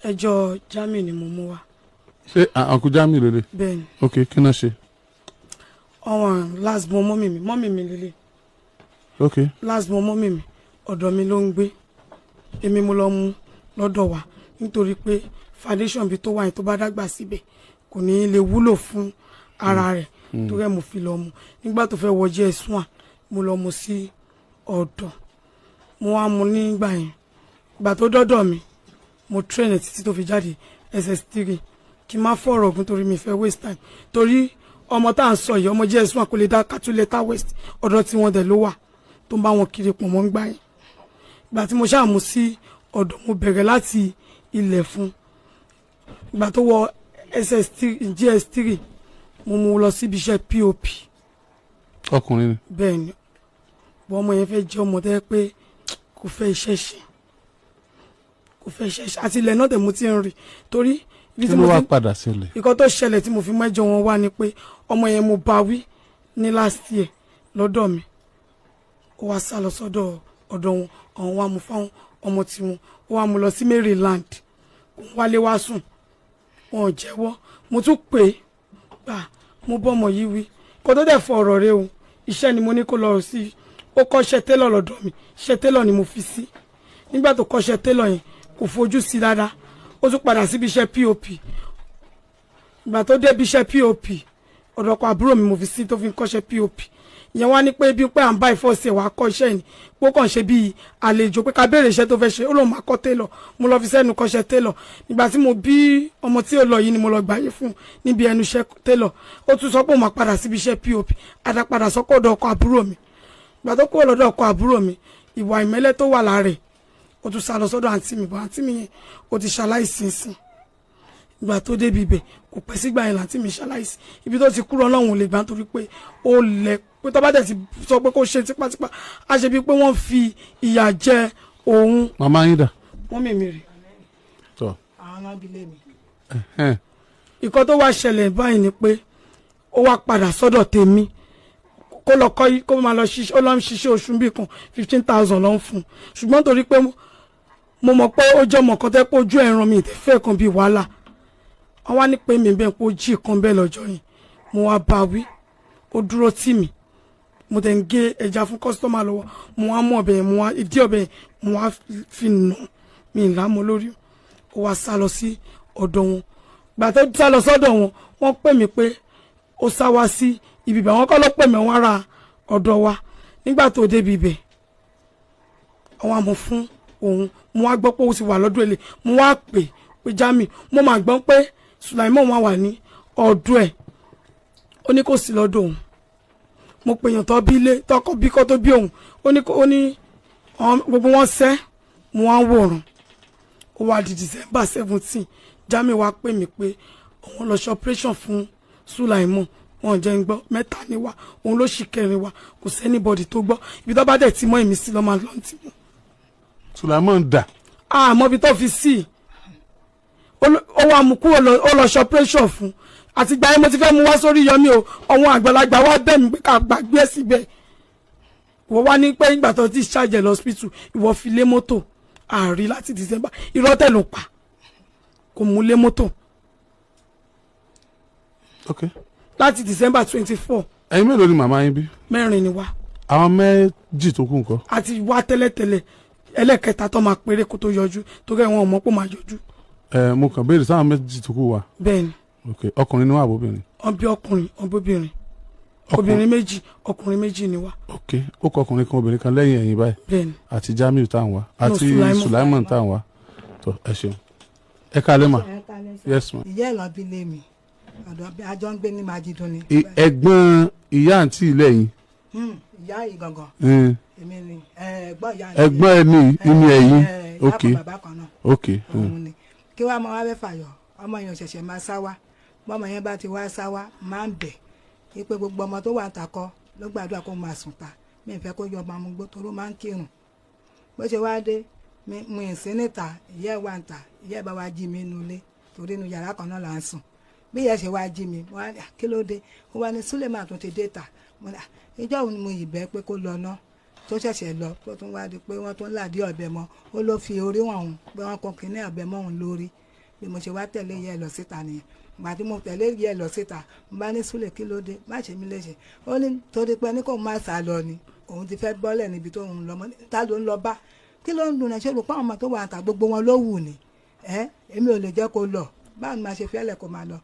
Ẹjọ́ Jamiu ni mo mú wá. Ṣé Uncle Jamiu lélẹ̀? Bẹ́ẹ̀ ni. Ok, kí náà ṣe? Ọ̀wọ̀n last born mummy mi, mummy mi lélẹ̀. Last born mummy mi, ọ̀dọ̀ mi ló ń gbé. Èmi mo lọ mú lọ́dọ̀ wa nítorí pé foundation bí tó wà yẹn, tó bá dàgbà síbẹ̀, kò ní lè wúlò fún ara rẹ̀. Torí ẹ̀ mo fi lọ mú. Nígbà tó fẹ́ wọ JS1, mo lọ mú sí ọ̀dọ̀. Mo wá mú nígbà yẹn. Ìgbà tó dọ́dọ̀ mi, mo train ẹ̀ títí tó fi jáde SS3. Kí n má fọ̀rọ̀ ogun torí mi fẹ́ waste time, torí ọmọ tá à ń sọ yìí, ọmọ JS1, kò lè dá Katuleta West, ọ̀dọ̀ tí wọ́n dẹ̀ ló wà tó ń bá wọn kiri pọ̀ mọ́ ń gbà yẹn. Ìgbà tí mo ṣáà mú sí ọ̀dọ̀, mo bẹ̀rẹ̀ láti ilẹ̀ fún. Ìgbà tó wọ SS3, JS3, mo mú lọ síbi iṣẹ́ POP. Ọkùnrin ni? Bẹ́ẹ̀ ni. Bọ́ ọmọ yẹn fẹ́ jẹ́ ọmọ tẹ́ pé kò fẹ́ iṣẹ́ ṣe, kò fẹ́ iṣẹ́ ṣe. Àti ilẹ̀ náà tẹ̀ mo ti ń rí torí ibi Kí tí ló mo wá ti padà ṣẹlẹ̀? Ìkan tó ṣẹlẹ̀ tí mo fi mẹ́jọ wọn wá ni pé ọmọ yẹn, mo bá wí ní last year lọ́dọ̀ mi, ó wá sá lọ sọ́dọ̀ ọ̀dọ̀ wọn. Àwọn wa mú fáwọn ọmọ tiwọn, ó wá mú lọ sí Maryland. Òun wálé wá sùn, wọn ò jẹ́wọ́. Mo tún pè é gbà, mo bọ́ ọmọ yìí wí kó tó dẹ̀ fọ ọ̀rọ̀ rẹ o. Iṣẹ́ ni mo ní kó lọ sí. Ó kọ́ṣẹ́ télọ̀ lọ́dọ̀ mi, iṣẹ́ télọ̀ ni mo fi sí. Nígbà tó kọ́ṣẹ́ télọ̀ yẹn, kò fojú sí dáadáa. Ó tún padà síbi iṣẹ́ POP. Ìgbà tó débi iṣẹ́ POP, ọ̀dọ̀ ọkọ àbúrò mi mo fi sí tó fi ń kọ́ṣẹ́ POP ìyẹn. Wá ní pé bí pé à ń bá ìfọ́sẹ̀ wàá kọ́ iṣẹ́ yìí, pé ó kàn ṣe bíi àlejò, pé ká béèrè iṣẹ́ tó fẹ́ ṣe. Ó lóun máa kọ́ télọ̀. Mo lọ fi sẹ́nu kọ́ṣẹ́ télọ̀. Ìgbà tí mo bí ọmọ tí ó lọ yìí ni mo lọ gbàyè fún níbi ẹnu iṣẹ́ télọ̀. Ó tún sọ pé òun máa padà síbi iṣẹ́ POP, àdàpadà sọ́kọ̀ ọ̀dọ̀ ọkọ àbúrò mi. Ìgbà tó kúrò lọ́dọ̀ ọkọ àbúrò mi, ìwà ìmẹ́lẹ́ tó wà lára ẹ̀, ó tún sá lọ sọ́dọ̀ àǹtí mi. Bọ̀ àǹtí mi yẹn, ó ti ṣaláìsí sìn. Ìgbà tó débi ibẹ̀, kò pẹ́ sígbà yẹn làǹtí mi ṣaláìsí. Ibi tó ti kúrò, Ọlọ́run ò lè gbà nítorí pé ó lẹ̀, pé tó bá dẹ̀ ti sọ pé kó ṣe tipátipá, á ṣe bíi pé wọ́n fi ìyà jẹ òun. Màmá yín dà? Wọ́n mímì rè. Tọ. Àwọn náà bí lé mi. Ẹhẹ́n. Ìkan tó wá ṣẹlẹ̀ báyìí ni pé ó wá padà sọ́dọ̀ tèmi kó lọ kọ́, kó máa lọ ṣiṣẹ́. Ó lọ ń ṣiṣẹ́ oṣù bíi kan, 15,000 ló ń fún un. Ṣùgbọ́n torí pé mo mọ̀ pé ó jẹ́ ọmọ kan tẹ́ pé ojú ẹ̀ràn mi ìtẹ́fẹ́ kan bíi wàhálà, wọ́n wá ní pé mi bẹ́ẹ̀ pé ó jí kan bẹ́ẹ̀ lọ́jọ́ yẹn. Mo wá bá wí, ó dúró tì mí. Mo tẹ̀ ń gé ẹja fún customer lọ́wọ́, mo wá mú ọ̀bẹ yẹn, mo wá ìdí ọ̀bẹ yẹn, mo wá fi nà mí ìlàmọ́ lórí. Ó wá sá lọ sí ọ̀dọ̀ wọn. Gbà tó sá lọ sọ́dọ̀ wọn, wọ́n pè mí pé ó sá wá sí ibi ibẹ̀. Wọ́n kọ́ ló pè mí, wọ́n ara ọ̀dọ̀ wa. Nígbà tó débi ibẹ̀, àwọn àmọ̀ fún òun. Mo wá gbọ́ pé ó ti wà lọ́dọ̀ èlé. Mo wá pè pé, "Jamiu, mo máa gbọ́ pé Sulaimon wà wà ní ọ̀dọ̀ ẹ̀." Ó ní kò sí lọ́dọ̀ òun. Mo pè yàn tó bí ilé tọkọ bí kọ́ tó bí òun, ó ní gbogbo wọn sẹ́. Mo wá ń wòran. Ó wá di December 17, Jamiu wá pè mí pé òun lọ ṣe operation fún Sulaimon. Wọn jẹ́ ń gbọ́ mẹ́ta ní wa, òun ló ṣì kẹrin wa. Kò sí anybody tó gbọ́. Ibi tó bá dẹ̀ ti mọ́ èmi sí lọ́ máa lọ́n ti mọ́. Sulaimon dà? Àmọ́ ibi tó fi sí i. Ó wá mú kúrò lọ, ó lọ ṣe operation fún. Àti ìgbà yẹn mo ti fẹ́ mú wá sórí yọmí o. Àwọn àgbàlagbà wá bẹ̀ mí pé ká gbàgbé ẹ̀ síbẹ̀. Ìwọ wá ní pé ìgbà tó ti ṣàjẹ̀ lọ hospital, ìwọ fi lé mọ́tò àárí láti December. Irọ́ tẹ̀ ló pa, kò mú lé mọ́tò. Láti December 24. Ẹ̀yin mélòó ni màmá yín bí? Mẹ́rin ni wá. Àwọn méjì tó kù ńkọ́? Àti wá tẹ́lẹ̀tẹ́lẹ̀. Ẹlẹ́kẹta tó máa péré kó tó yọjú, torí ẹ̀wọ̀n ọmọ pò máa yọjú. Ẹ mo kàn béèrè sáwọn méjì tó kù wà. Bẹ́ẹ̀ ni. Ok, ọkùnrin ni wọn àbóbìnrin? Wọ́n bí ọkùnrin, wọ́n bí obìnrin. Obìnrin méjì, ọkùnrin méjì ni wá. Ok, ó kọ ọkùnrin kan, obìnrin kan lẹ́yìn ẹ̀yìn báyìí. Bẹ́ẹ̀ ni. Àti Jamiu tá à ń wá àti Sulaimon. Sulaimon tá à ń wá. Tó, ẹ ṣeun, ẹ kálẹ́ mà. Yes ma. Ìyá ẹ̀ lọ bí lé mi, ọ̀dọ̀ àjọ ń gbé ní Majidun ni. Ẹ̀gbọ́n ìyá àǹtí ilé yìí? Ìyá yìí gangan. Èmi ni ẹ̀gbọ́n ìyá. Ẹ̀gbọ́n ẹni ìní ẹ̀yìn. Ìyá kan, bàbá kan náà. Òun ni kí wàá máa wá fẹ́ fàyọ̀. Ọmọ yẹn ò ṣẹ̀ṣẹ̀ máa sá wá. Bọ́mọ yẹn bá ti wá sá wá, máa ń bẹ̀ wípé gbogbo ọmọ tó wà ń takọ ló gbàdúrà kó máa sùn ta. Mi ì fẹ́ kó yọ ọmọ amúgbó toró máa ń kírun. Bó ṣe wá dé, mi mo ì sí níta, ìyá ẹ̀ wà ń ta. Ìyá ẹ̀ bá wá jí mi nínú ilé torí inú yàrá kan náà là ń sùn. Bí ìyá ẹ̀ ṣe wá jí mi, mo wá ní, "Ah, kí ló dé?" Ó wá ní Suleiman tún ti dé ta. Mo ní, "Ah, ìjọ́ òun ni mo yìí bẹ́ẹ̀ pé kó lọ ná tó ṣẹ̀ṣẹ̀ lọ, tó tún wá di pé wọ́n tún làdí ọ̀bẹ mọ́." Ó ló fi orí wọn òun pé wọ́n kàn kínní ọ̀bẹ mọ́ òun lórí. Bí mo ṣe wá tẹ̀lé yẹ lọ síta nìyẹn. Ìgbà tí mo tẹ̀lé yẹ lọ síta, mo bá ní Súlè kí ló dé, má ṣe mí léṣe. Ó ní torí pé ní kò má sá lọ ni òun ti fẹ́ bọ́lẹ̀ níbi tó ń lọ mọ́. Ta ló ń lọ bá, kí ló ń dùn ẹ̀? Ṣé rò pé àwọn ọmọ tó wà ń ta gbogbo wọn ló wù ni? Ẹ èmi ò lè jẹ́ kó lọ, báwo ni màá ṣe fẹ́lẹ̀ kó máa lọ?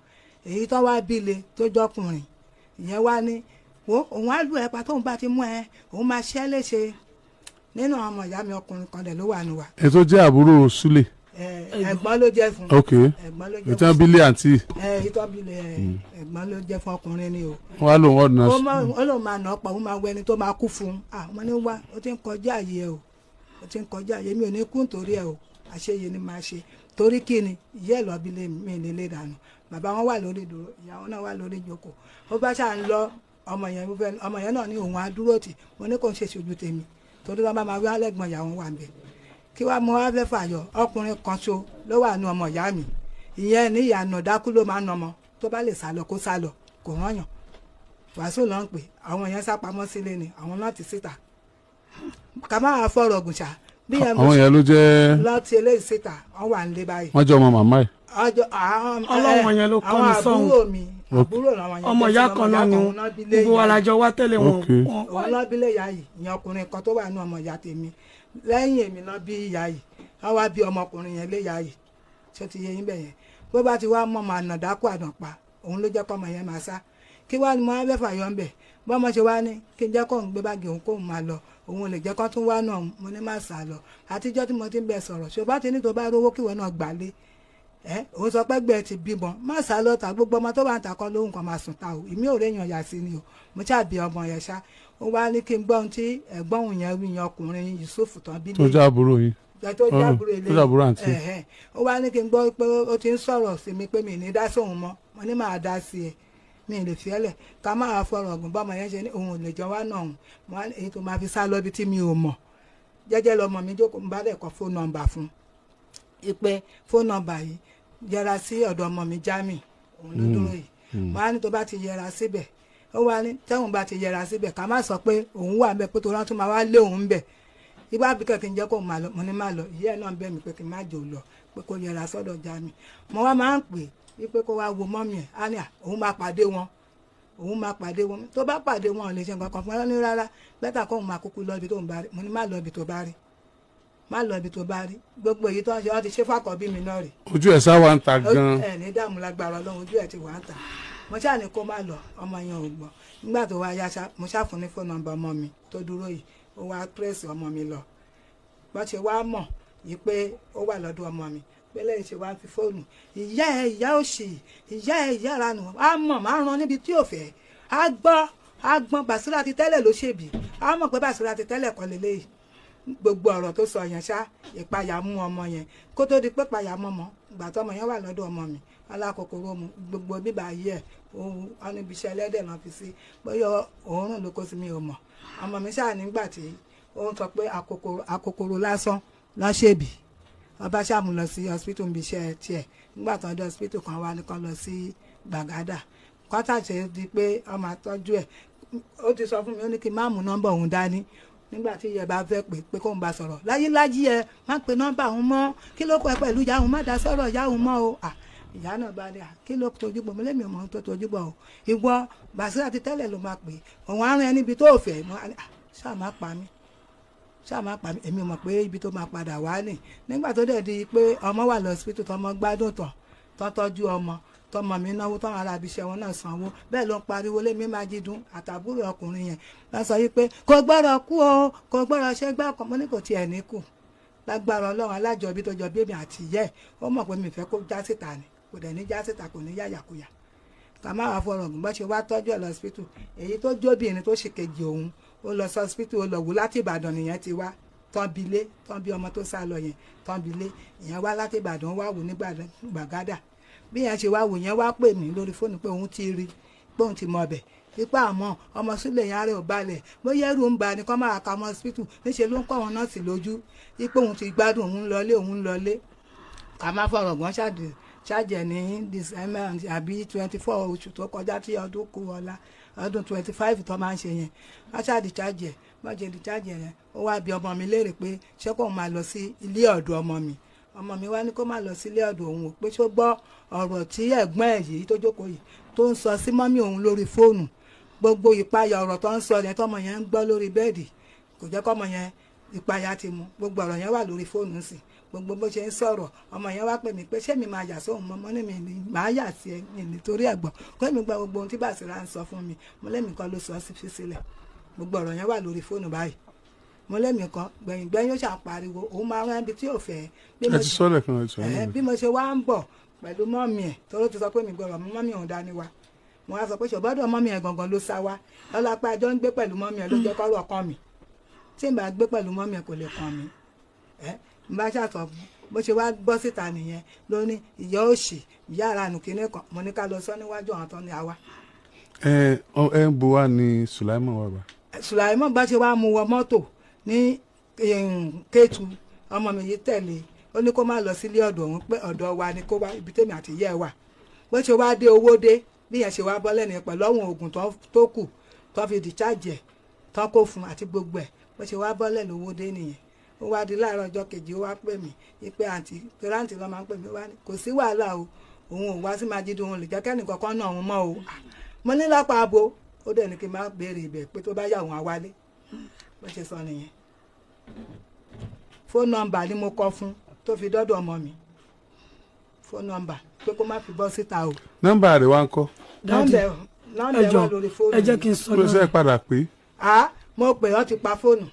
Èyí tó wá bíle tó jọkùnrin ìyẹn wá ní wo òun á lù ẹ pa tóun bá ti mú ẹ, òun máa ṣẹ́ léṣe. Nínú àwọn ọmọ ìyá mi ọkùnrin kan dẹ̀ ló wà nù wa. Ètò jẹ́ àbúrò Súlè. Ẹ̀gbọ́n ló jẹ́ fún. Ok. Ẹ̀gbọ́n ló jẹ́ ètò fún. Abílẹ̀ àǹtí. Ètò abílẹ̀, ẹ̀gbọ́n ló jẹ́ fún, ọkùnrin ni o. Wọn á lò wọn ọ̀nà. Ó lóun máa nà ọ́ pa, òun máa wọ ẹni tó máa kú fún un. Mo ní wá, ó ti ń kọjá àyè ẹ o, ó ti ń kọjá àyè mi, ò ní kú nítorí ẹ o, àṣeyẹ ni máa ṣe. Torí kí ni ìyá ẹ̀ lọ́ọ́ bí lé mi nílé dànù. Bàbá wọn wà lórí ìdúró, ìyá wọn náà wà lórí ìjókòó. Ó bá ṣáà ń lọ ọmọ yẹn, mo fẹ́ ọmọ yẹn náà ní òun á dúró tì. Mo ní kò ń ṣe ṣojú tèmi, torí wọn bá máa wí alẹ́gbọ̀n ìyá wọn wà ń bẹ̀. Kí wàá mo wá fẹ́ fàyọ, ọkùnrin kan ṣo ló wà ní ọmọ ìyá mi ìyẹn ní ìyànà dákú ló máa ń nọmọ tó bá lè sálọ kó sálọ, kò rányàn. Wàásù ló ń pè àwọn yẹn sápamọ́ sílé ni àwọn náà ti síta, ká má wàá fọ̀rọ̀ gùn ṣá bí yẹn mo Àwọn yẹn ló jẹ́. lọ ti eléyìí síta, wọ́n wà ń lé báyìí. Wọ́n jẹ́ ọmọ màmá ẹ̀. Ọjọ́ àwọn Ọlọ́wọ̀n yẹn ló kọ́ mi àwọn sọ́hùn. Àbúrò mi, àbúrò làwọn yẹn Ọmọ jẹ́ ìyá sí, kan náà ni ọmọ wọn, ìyá kan náà bí lé gbogbo wa ìyá la jọ wá tẹ́lẹ̀ wọn. Ok. Òun náà bí lé ìyá yìí. Ìyẹn ọkùnrin kan tó wà ní ọmọ ìyá tèmi lẹ́yìn èmi náà bí ìyá yìí, wọ́n wá bí ọmọkùnrin yẹn lé ìyá yìí. Ṣé ti yé yín bẹ̀ yẹn? Bó bá ti wá mọ́ ọmọ ànàdákù àdànpa, òun ló jẹ́ kọ́ ọmọ yẹn máa sá. Kí wá ni mo wá fẹ́ fàyọ ń bẹ̀? Bọ́mọ ṣe wá ní kí n jẹ́ kóun gbé báàgì òun kóun máa lọ, òun ò lè jẹ́ kó tún wá náà. Mo ní má sá lọ. Àtijọ́ tí mo ti ń bẹ sọ̀rọ̀, ṣé o bá ti ní tó bá rówó kíwọ náà gbà lé ẹ, òun sọ pé gbẹ ti bímọ, má sá lọ ta. Gbogbo ọmọ tó bá ń ta kọ́ lóhùn kan máa sùn ta o, ìmí ò réyàn yà sí ni o. Mo ṣàbí ọmọ yẹn ṣá, ó wá ní kí n gbọ́ ohun tí ẹ̀gbọ́n òun yẹn wí, yẹn ọkùnrin Yusuf tán bí Tó jẹ́ àbúrò yín. tó jábúrò ilé. Tó jábúrò àǹtí. Ẹ̀hẹ́n. Ó wá ní kí n gbọ́ pé ó ti ń sọ̀rọ̀ sí mi pé mi ní dá sóhun mọ́. Mo ní máa dá sí ẹ, mi ì lè fi ẹ́ lẹ̀. Ká máa fọ̀rọ̀ ọ̀gùn, bọ́mọ yẹn ṣe ní òun ò lè jọ wá náà òun. Mo wá ní èyí tó máa fi sá lọ ibi tí mi ò mọ̀, jẹ́jẹ́ lọmọ mi jókòó, ń bá dẹ̀ kọ phone number fún un ipe phone number yìí, yẹra sí ọ̀dọ̀ ọmọ mi Jami, òun ló dúró yìí. Mo wá ní tó bá ti yẹra síbẹ̀, ó wá ní tẹ́wọ̀n bá ti yẹra síbẹ̀, ká má sọ pé òun wà ń bẹ̀, pé tó rántí máa wá lé òun bẹ̀ ibà bí kẹ́kẹ́ ń jẹ́ kó máa lọ. Mo ní má lọ. Ìyá ẹ̀ náà ń bẹ̀ mí pé kí n má jò lọ, pé kó yẹra sọ́dọ̀ Jami. Mo wá máa ń pè wípé kó wá wo mummy ẹ̀, á ní à òun máa pàdé wọn, òun máa pàdé wọn, tó bá pàdé wọn ò lè ṣe nǹkan kan fún ẹ ní rárá, better kóun máa kúkú lọ ibi tó ń bá rí. Mo ní má lọ ibi tó bá rí, má lọ ibi tó bá rí. Gbogbo èyí tó ń ṣe, wọ́n ti ṣe fàkọ́bí mi náà rí. Ojú ẹ̀ sá wa ń ta gan. Ẹ ní dààmú, lágbára Ọlọ́run, ojú ẹ̀ ti wà ń tà. Mo ṣáà ní kó má lọ, ọmọ yẹn ò gbọ́. Nígbà tó wá yá ṣá, mo ṣáà fún ní phone number ọmọ mi tó dúró yìí, ó wá pírẹ́sì ọmọ mi lọ. Bọ́n ṣe wá mọ̀ yìí pé ó wà lọ́dọ̀ ọmọ mi, pé lẹ́yìn ṣe wá ń fi fóònù ìyá ẹ̀, ìyá òṣì, ìyá ẹ̀, ìyá ranù, á mọ̀ máa ràn níbi tí ò fẹ́, á gbọ́, á gbọ́n. Bàṣírà ti tẹ́lẹ̀ ló ṣèbí, á mọ̀ pé Bàṣírà ti tẹ́lẹ̀ kọ́ lélẹ́yìí. Gbogbo ọ̀rọ̀ tó sọ yẹn ṣá, ìpayà mú ọmọ yẹn. Kó tó di pé ìpayà mú ọmọ, ìgbà tó ọmọ yẹn wà lọ́dọ̀ ọmọ mi, alákòókòrò mu gbogbo bíbá ayé ẹ̀, òun wọn níbi iṣẹ́ ẹlẹ́dẹ̀ náà fi sí, bóyá òórùn ló kó sí mi ò mọ̀. Ọmọ mi ṣáà nígbà tí ó ń sọ pé akòkòrò lásán lọ́ṣẹ̀bì, ọba ṣáà mú lọ sí hospital níbi iṣẹ́ tiẹ̀. Nígbà tó ń dé hospital kan, wá ní kan lọ sí Gbàgádà kọ́tà, ṣe di pé ọmọ àtọ́jú ẹ̀. Ó ti sọ fún mi, ó ní kí n má mú nọ́mbà òun dání nígbà tí ìyẹn bá fẹ́ pè pé kóun bá sọ̀rọ̀. Láyéláyé ẹ má pe nọ́mbà òun mọ́. Kí ló kọ ẹ pẹ̀lú ìyá òun? Má dá sọ̀rọ̀ ìyá òun mọ́ o. À ìyá náà bá ní à kí ló tojú bọ̀? Mo lémi ò mọ̀ ohun tó tojú bọ̀ o. Ìwọ Bàṣírà ti tẹ́lẹ̀ ló máa pè, òun á rán ẹ níbi tó fẹ́. Mo á ní à ṣáà má pa mí, ṣáà má pa mí. Èmi mọ̀ pé ibi tó máa padà wá nì. Nígbà tó dẹ̀ di pé ọmọ wà lọ hospital, tọmọ gbádùn tán, tán tọ́jú ọmọ, tọmọ mi náwó, tọmọ ara ibiṣẹ́ wọn náà sanwó, bẹ́ẹ̀ ló ń pariwo lé mi máa jí dún àtàbúrò ọkùnrin yẹn lọ sọ yìí pé kò gbọ́dọ̀ kú o, kò gbọ́dọ̀ ṣe gbá kan. Mo ní kò tiẹ̀ ní kù, lágbára Ọlọ́run. Alájọbí tó jọ bí èmi àti ìyẹ́ ẹ̀, ó mọ̀ pé mi fẹ́ kó já síta ni, kò dẹ̀ ní já síta, kò ní yàyàkuyà. Ká má wàá fọ̀rọ̀ gùn, bá ṣe wá tọ́jú ẹ̀ lọ hospital, èyí tó jóbìnrin tó ṣì kejì òun, ó lọ sí hospital, ó lọ wò láti Ìbàdàn nìyẹn ti wá tán bilé, tán bí ọmọ tó sá lọ yẹn tán bilé. Ìyẹn wá láti Ìbàdàn, wá wò ní Gbàgádà. Bí yẹn ṣe wá wò yẹn, wá pè mí lórí fóònù pé òun ti rí, pé òun ti mọ ọbẹ̀ pípa, àmọ́ ọmọ sílẹ̀ yẹn ara ẹ̀ ò balẹ̀, bóyá ẹrù ń ba ni kọ́ máa ka ọmọ hospital níṣẹ́ ló ń kọ́ àwọn nọ́ọ̀sì lójú pípé òun ti gbádùn, òun ń lọlé, òun ń lọlé. Ká má fọ̀rọ̀ gbọ́n, ṣáàjẹ̀ ní December àbí 24 oṣù tó kọjá tí ọdún kù ọ̀la, ọdún 25 tó máa ń ṣe yẹn, wọ́n ṣáàdì ṣáàjẹ̀. Wọ́n ṣe di ṣáàjẹ̀ yẹn, ó wá bi ọmọ mi léèrè pé ṣé kóun máa lọ sí ilé ọ̀dọ̀ ọmọ mi. Ọmọ mi wá ní kó má lọ sílé ọ̀dọ̀ òun o, pé ṣó gbọ́ ọ̀rọ̀ tí ẹ̀gbọ́n ẹ̀ yìí tó jókòó yìí tó ń sọ sí mọ́mí òun lórí fóònù. Gbogbo ìpayà ọ̀rọ̀ tó ń sọ yẹn tọ́mọ yẹn ń gbọ́ lórí bẹ́ẹ̀dì kò jẹ́ kọ́mọ yẹn ìpayà ti mú. Gbogbo ọ̀rọ̀ yẹn wà lórí fóònù sí, gbogbo bó ṣe ń sọ̀rọ̀. Ọmọ yẹn wá pè mí pé ṣé mi máa yà sóhun mọ́? Mo ní mi ní màá yà sí ẹ mi nítorí ẹ̀gbọ́n kó mi gba gbogbo ohun tí Bàṣírà ń sọ fún mi. Mo lẹ́mìí kan ló sọ sí fi sílẹ̀. Gbogbo ọ̀rọ̀ yẹn wà lórí fóònù báyìí. Mo lẹ́mìí kan gbẹ̀yìn gbẹ̀yìn ó ṣàpariwo òun máa rán ibi tí ò fẹ́. Bí Ẹ mo ti ṣe- sọ lẹ́ẹ̀kan, ẹ ti sọ Ẹ̀hẹ́n, lẹ́ẹ̀kan. bí mo ṣe wá ń bọ̀ pẹ̀lú mọ́mì ẹ̀ tó ló ti sọ pé mi gbọ́dọ̀ mú mọ́mì òun dání wa, mo wá sọ pé ṣòbọ́dọ̀ mọ́mì ẹ̀ gangan ló sá wa lọ́lápá àjọ ń gbé pẹ̀lú mọ́mì ẹ̀ ló jẹ́ kọ́rọ̀ ọkàn mi. Tí n bá gbé pẹ̀lú mọ́mì ẹ̀ kò lè kàn mí. Ẹ́ n bá ṣàtọ̀ bó ṣe wá bọ́ síta nìyẹn ló ní ìyá òṣì ìyá ara nù kíní kan. Mo ní ká lọ sọ níwájú àwọn tó ní àwa. Ẹ ẹ ń bo wa ni Sùláìmọ̀ wà bá. Sùlàìmọ̀ bá ṣe wá mú wọ mọ́tò ní Kétu, ọmọ mi yìí tẹ̀lé, ó ní kó má lọ sílé ọ̀dọ̀ òun pé ọ̀dọ̀ wa ni kó wá, ibi tèmi àti ìyá ẹ̀ wà. Bó ṣe wá dé owó dé bí yẹn ṣe wá bọ́ lẹ́nu yẹn pẹ̀lú àwọn oògùn tó kù tó fi discharge ẹ̀ tó kó fún àti gbogbo ẹ̀, bó ṣe wá bọ́ lẹ́nu owó dé nìyẹn. Ó wá di láàárọ̀ ọjọ́ kejì, ó wá pè mí pé àǹtí, torí àǹtí ló máa ń pè mí, ó wá ní kò sí wàhálà o, òun ò wá sí Májídùn, òun lè jẹ́ kẹ́nì kankan náà òun mọ́ o. Mo ní lápá abo, ó dẹ̀ ní kí n má béèrè ibẹ̀ pé tó bá yà òun àwálé. Bó ṣe sọ nìyẹn. Fóònù nọ́mbà ni mo kọ fún tó fi dọ́dọ̀ ọmọ mi, fóònù nọ́mbà pé kó má fi bọ́ síta o. Nọ́mbà rẹ̀ wá ń kọ́? Daddy, Nọ́mbà ẹ ẹ̀ wà jọ̀ọ́, lórí fóònù ẹ jẹ́ mi. kí n sọ Ló ṣe náà. padà pé À mo pè ọ́ ti pa fóònù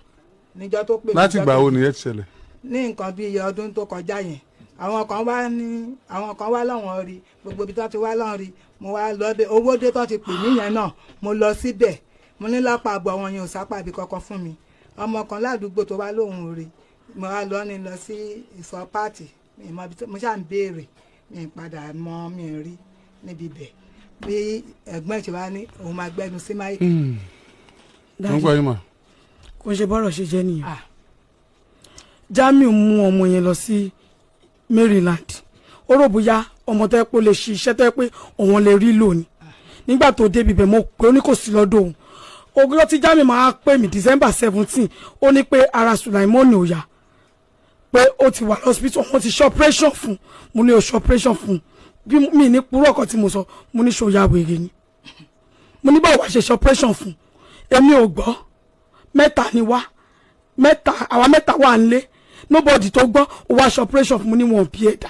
níjọ́ tó pè mí láti níjọ́ ìgbà tó- wo nìyẹn ti ṣẹlẹ̀? Ní nǹkan bíi iye ọdún tó kọjá yẹn. Àwọn kan wá ní àwọn kan wá láwọn rí gbogbo ibi tó ti wá láwọn rí. Mo wá lọ bẹ owó dé tó ti pè mí yẹn náà, mo lọ síbẹ̀. Mo ní lápá àbọ̀ àwọn yẹn ò sápá ibi kankan fún mi. Ọmọ kan ládùúgbò tó wá lóhùn rí, mo wá lọ ní lọ sí ìsọ páàtì mi mọ ibi tó mo ṣáà ń béèrè, mi padà mọ mi rí níbi bẹ̀ bí ẹ̀gbọ́n ìṣe wa ní òun máa gbẹnu sí máìkì. Mo ń Daddy, gbọ́ yín mà. kò ń ṣe bọ́rọ̀ ṣe jẹ́ nìyẹn. Ah. Jamiu mú ọmọ yẹn lọ sí Maryland. Ó rò bóyá ọmọ tó yẹ pé ó lè ṣe iṣẹ́ tó yẹ pé òun lè rí lò ní. Nígbà tó débi ibẹ̀, mo pé ó ní kò sí lọ́dọ̀ òun. Ogún tí Jamiu máa pè mí December 17, ó ní pé ara Sulaimon ò yá, pé ó ti wà lọ́sibítù, wọ́n ti ṣe operation fún. Mo ní o ṣe operation fún bí? Mi ní purọ́ ọkọ̀ tí mo sọ. Mo ní ṣòya wèrè ni? Mo ní báwo wá ṣe ṣe operation fún? Èmi ò gbọ́. Mẹ́ta ni wá, mẹ́ta, àwa mẹ́ta wà nílé, nobody tó gbọ́. Ó wá ṣe operation fún mi ní wọn bí ẹ̀dá.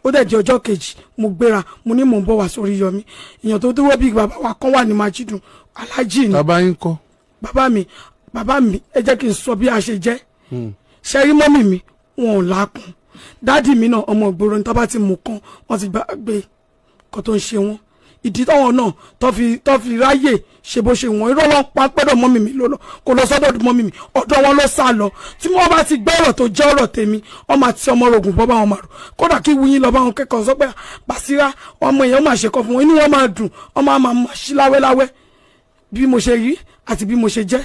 Ó dẹ̀ di ọjọ́ kejì, mo gbéra, mo ní mò ń bọ̀ wá sórí Yọmí. Èèyàn tó dúró bí bàbá wa kan wà ní Majidun, alájì ni. Bàbá yín kọ́? Bàbá mi, bàbá mi, ẹ jẹ́ kí n sọ bí a ṣe jẹ́. Ṣe rí mọ́mì mi, wọn ò lákun. Daddy mi náà, ọmọ ìgboro ní, tábà ti mú kan wọ́n ti gbàgbé kó tó ń ṣe wọ́n. Ìdí táwọn náà tó fi ráyè ṣe bó ṣe wọ́n, irọ́ ló ń pa pẹ́dọ̀ mọ́mì mi ló lọ, kò lọ sọ́dọ̀ mọ́mì mi, ọ̀dọ̀ wọn ló sá lọ. Tí wọ́n bá ti gbọ́ ọ̀rọ̀ tó jẹ́ ọ̀rọ̀ tèmi, ọmọ àti ọmọ rògùn bọ́ bá wọn máa rò. Kódà kí wuyin lọ bá wọn kẹ́kọ̀ọ́ sọ pé Bàṣírá ọmọ èèyàn máa ṣe kọ́ fún wọn, inú wọn máa dùn, ọmọ àmà máa ṣí láwẹ́láwẹ́ bí mo ṣe rí àti bí mo ṣe jẹ́,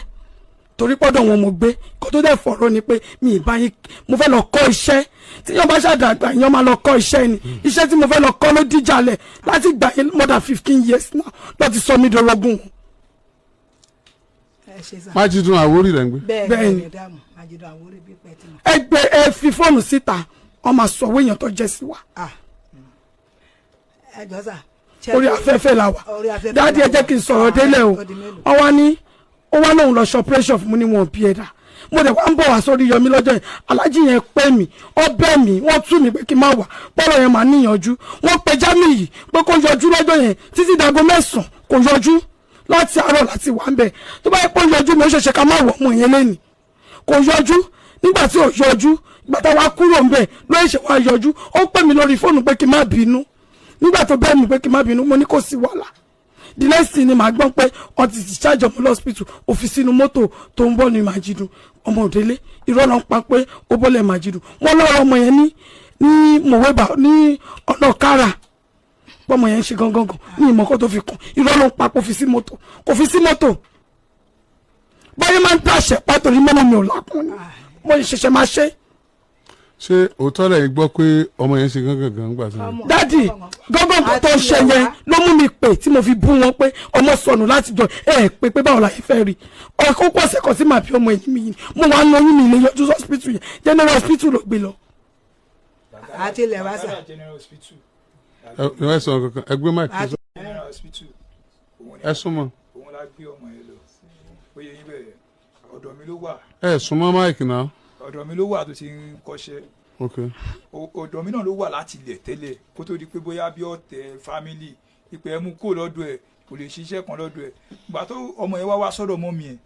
torí pọ́dọ̀ wọn mo gbé. Kó tó dẹ̀ fọ̀rọ̀ ni pé mi ì bá yín, mo fẹ́ lọ kọ́ iṣẹ́. Tí yọ́n bá ṣàdàgbà, yọ́n máa lọ kọ́ iṣẹ́ ni. Iṣẹ́ tí mo fẹ́ lọ kọ́ ló díjàlẹ̀ láti gbà yín more than 15 years now lọ́ ti sọ mí dorogún wọn. Ẹ ṣe sà. Májídùn Àwórì rẹ̀ ń gbé. Bẹ́ẹ̀ Bẹ́ẹ̀ ni ni. Dààmú Májídùn Àwórì bí pẹ́ tí mo. Ẹ gbé, ẹ fi fóònù síta, wọ́n máa sọ owó èèyàn tó jẹ́ sí wa. Ah. Ẹ jọ sà. Orí afẹ́fẹ́ la wà. Orí afẹ́fẹ́ Daddy, la ẹ jẹ́ wà. kí n sọ̀rọ̀ délẹ̀ o. Ó di mélòó? Wọ́n wá ní ó wá lóun lọ ṣe operation fún mi ní wọn bí ẹ̀dá. Mo dẹ̀ wá ń bọ̀ wá sórí Yọmí lọ́jọ́ yẹn. Alájí yẹn pẹ́ mi, ó bẹ̀ mí, wọ́n tú mi pé kí n má wà bọ́rọ̀ yẹn máa níyànjú. Wọ́n pe Jamiu yìí pé kó yọjú lọ́jọ́ yẹn títí dago 9, kò yọjú. Láti àárọ̀ láti wà ń bẹ̀. Tó bá yẹ pé ó yọjú mi, ó ṣẹ̀ṣẹ̀ ká má wọ̀ ọmọ yẹn lẹ́nìí. Kò yọjú. Nígbà tí ò yọjú, ìgbà tá wa kúrò ń bẹ̀ ló ṣe wá yọjú. Ó pè mí lórí fóònù pé kí n má bínú. Nígbà tó bẹ́ẹ̀ mi pé kí n má bínú, mo ní kò sí wàhálà. The next thing ni màá gbọ́n pé wọ́n ti discharge ọmọ lọ́sípítù, ó fi sínú mọ́tò tó ń bọ̀ ní Màjídùn. Ọmọ òdélé, irọ́ ló ń pa pé ó bọ́lẹ̀ Màjídùn. Wọ́n lọ́rọ̀ ọmọ yẹn ní mọ̀wébà ní ọ̀nà kára pọ́mọ yẹn ń ṣe gangan gan ní ìmọ̀kọ́ tó fi kàn. Irọ́ ló ń pa kó fi sí mọ́tò, kò fi sí mọ́tò. Báyìí máa ń dàṣẹ pàtó ní mọ́nà mi ò lákùn ni mo ṣẹ̀ṣẹ̀ máa ṣe. Ṣé òótọ́ lẹ́yìn gbọ́ pé ọmọ yẹn ṣe gángan gan gbà sí? Daddy, gángan kan tó ń ṣe yẹn ló mú mi pè tí mo fi bú wọn pé ọmọ sọnù láti jọ ẹ pé pé báwo la yìí fẹ́ rí ọkọ̀ pọ̀ ọ̀sẹ̀ kan sí màá bí ọmọ ẹ̀yìn mi yìí. Mo wà ń lóyún, mi lè yọjú hospital yẹn, general hospital ló gbé lọ. Àti ilẹ̀ wa sà. Gbàgádà General Hospital. Ẹ sọ kankan, ẹ gbé mic. Àti- General Hospital. Òun ni Ẹ súnmọ́. Òun la gbé ọmọ yẹn lọ. Ó yẹ yín bẹ́ẹ̀, ọ̀dọ̀ mi ló wà. Ẹ súnmọ́ mic náà. Ọ̀dọ̀ mi ló wà tó ti ń kọ́ṣẹ́. Ok. Ọ̀dọ̀ mi náà ló wà láti ilẹ̀ tẹ́lẹ̀ kó tó di pé bóyá bí ọ̀tẹ̀ family ìpè ẹ̀ mú kó lọ́dọ̀ ẹ̀, kò lè ṣiṣẹ́ kan lọ́dọ̀ ẹ̀. Ìgbà tó ọmọ yẹn wá wá sọ́dọ̀ mọ́ mi ẹ̀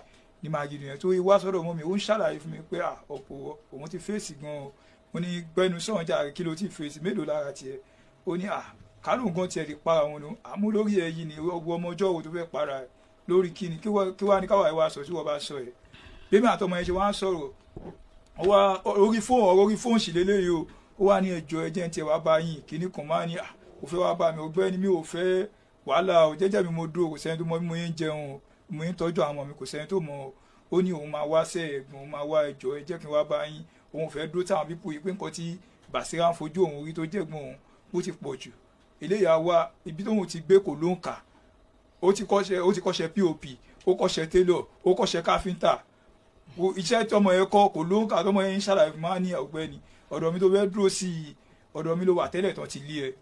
ní Màgìdì yẹn tó wá sọ́dọ̀ mọ́ mi, ó ń ṣàlàyé fún mi pé à ọ̀pọ̀ òun ti fèsì gan o. Mo ní gbẹ́nu sọ̀rọ̀ jà, kí ló ti fèsì, mélòó lára tiẹ̀? Ó ní à kálù gan tiẹ̀ lè para òun nu àmú lórí ẹ̀ yìí ni ọgbọ́n ọmọ ọjọ́ wo tó fẹ́ para ẹ̀ lórí kíni, kí wá ní káwá ẹ̀ wá sọ tí wọ́n bá sọ ẹ̀. Bí mi àtọmọ yẹn ṣe wá ń sọ̀rọ̀, ó wá orí fóònù, ọ̀rọ̀ orí fóònù sì lélẹ́yìí o. Ó wá ní ẹjọ́ ẹjẹ́ ń tiẹ̀ wá bá yín kíní kan, máa ní à kò fẹ́ wá bá mi, ọgbẹ́ni mi ò fẹ́ wàhálà o, jẹ́jẹ́ mi mo dúró, kò sẹ́ni tó mọ bí mo yẹn ń jẹun o, mo yẹn ń tọ́jú àwọn ọmọ mi, kò sẹ́ni tó mọ o. Ó ní òun máa wá sẹ́ ẹ̀gbọ́n, òun máa wá, ẹjọ́ ẹ jẹ́ kí n wá bá yín, òun fẹ́ dúró táwọn pípò yìí pé nǹkan tí Bàṣírà ń fojú òun rí tó jẹ́gbọ́n òun bó ti pọ̀ jù eléyà wá ibi tóun ti gbé kò ló ń kà. Ó ti kọ́ṣẹ́ POP, ó kọ́ṣẹ́ tailor, ó kọ́ṣẹ́ káfíńtà. Iṣẹ́ tọmọ yẹn kọ́ kò ló ń kà. Tọmọ yẹn ń ṣàlàyé fún wa ní ọ̀gbẹ́ni, ọ̀dọ̀ mi tó fẹ́ dúró sí i, ọ̀dọ̀ mi ló wà tẹ́lẹ̀ tán ti lé ẹ,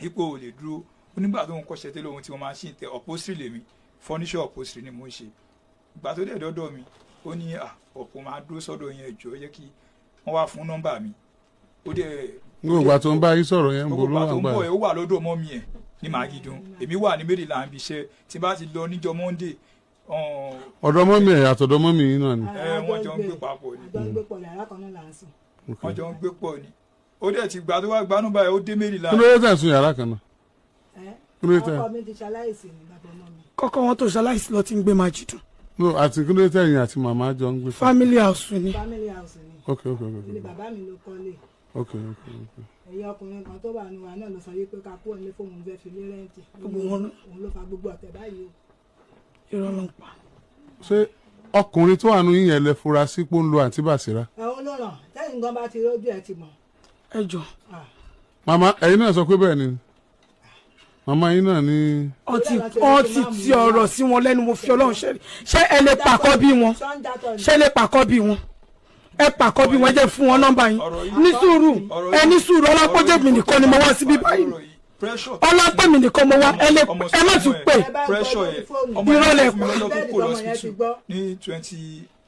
ipò ò lè dúró. Ó nígbà tó ń kọ́ṣẹ́ tailor ohun tí wọ́n máa ń ṣe tẹ upholstery lèmi, furniture upholstery ni mò ń ṣe. Ìgbà tó dẹ̀ dọ́dọ̀ mi, ó ní à ọ̀pọ̀ máa dúró sọ́dọ̀ yẹn, ẹ̀jọ̀ yẹ kí wọ́n wá fún nọ́mbà mi. Ó dẹ̀ Gbogbo ìgbà tó ń bá yín sọ̀rọ̀ yẹn, ń bo gbogbo ló ìgbà wà tó ń gbà? bọ̀ ẹ̀, ó wà lọ́dọ̀ mọ́ mi ẹ̀ ní Màgídùn, èmi wà ní Maryland ibi iṣẹ́ tí bá ti lọ níjọ́ Monday. Ọ̀dọ̀ mọ́mì ẹ̀ àtọ̀dọ̀ mọ́mì yín náà ni? Ẹ, wọ́n jọ ń gbé papọ̀ ni. Àjọ ń gbé pọ̀, yàrá kan náà là ń sùn. Ok. Wọ́n jọ ń gbé pọ̀ ni. Ó dẹ̀ ti gbà tó wá gbanú báyìí, ó dé Maryland. Kí ló dé tẹ̀ sùn yàrá kan náà? Ẹ Kí ló dé tẹ̀ ọkọ mi ti ṣaláìsí ní bàbá ọmọ mi. Kọ́kọ́ wọn tó ṣaláìsí lọ ti ń gbé Màjídùn. No, àti kí ló dé tẹ̀yìn àti màmá jọ ń gbé? Family house ni. Family house ni. Ok. Ilé bàbá mi ló kọ́lé. Ok. Ẹ̀yin ọkùnrin kan tó wà nù wa náà ló sọ yìí pé ká kúrò nílé fóun, fẹ́ fi lé rent. Gbogbo wọn Òun ló fa gbogbo ọ̀tẹ̀ báyìí o. Irọ́ ló ń pa. Ṣé ọkùnrin tó wà nù yín yẹn lẹ fura sí pé ó ń lo àǹtí Bàṣírà? Ẹ̀hún ló ràn tẹ́yìn gan bá ti rójú ẹ̀ ti mọ̀. Ẹ jọ. Ah, Màmá, ẹ̀yin náà sọ pé bẹ́ẹ̀ ni màmá yín náà ní. Ọtí ti ọ̀rọ̀ sí wọn lẹ́nu. Mo fi Ọlọ́run ṣe, ṣé ẹ lè pàkọ́ bí wọn? Sọ́njàtọ̀ ni. Ṣé lè pàkọ́ bí wọn? Ẹ pàkọ́ bí wọn, ẹ jẹ́ fún wọn nọ́mbà yín. Ọ̀rọ̀ Ní sùúrù, ọ̀rọ̀ ẹ ní sùúrù. Ọlápọ̀jẹ́ mi nìkan ni mo wá síbí báyìí. Ọ̀rọ̀ yìí, pressure Ọlápẹ̀ mi nìkan mo wá. Ẹ lè ẹ má tún pè. Ẹ bá ń gbọ́ pressure lórí yẹn fóònù. ọmọ Irọ́ lẹ yẹn fún mi pa. lọ́jọ́ tó Bẹ́ẹ̀ni kò tọmọ yẹn ti lọ́sibítù gbọ́. ní